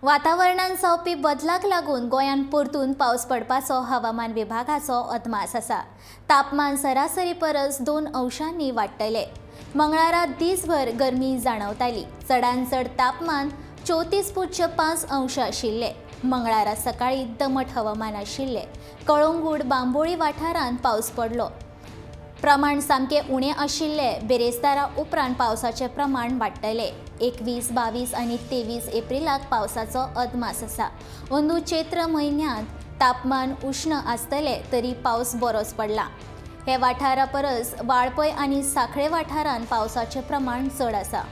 वातावरणांत जावपी बदलाक लागून गोंयांत परतून पावस पडपाचो हवामान विभागाचो अदमास आसा. तापमान सरासरी परस 2 अंशांनी वाडटले. मंगळारा दीसभर गरमी जाणवताली. चडांत चड तापमान 34.5 अंश आशिल्ले. मंगळारा सकाळी दमट हवामान आशिल्ले. कळंगूट, बांबोळी वाठारांत पावस पडलो. प्रमाण सामकें उणें आशिल्ले. बिरेस्तारा उपरांत पावसाचें प्रमाण वाडटलें. 21, 22 आनी 23 एप्रिलाक पावसाचो अदमास आसा. अंदू चैत्र म्हयन्यांत तापमान उश्ण आसतलें तरी पावस बरोच पडला. हे वाठारा परस वाळपय आनी सांखळे वाठारांत पावसाचें प्रमाण चड आसा.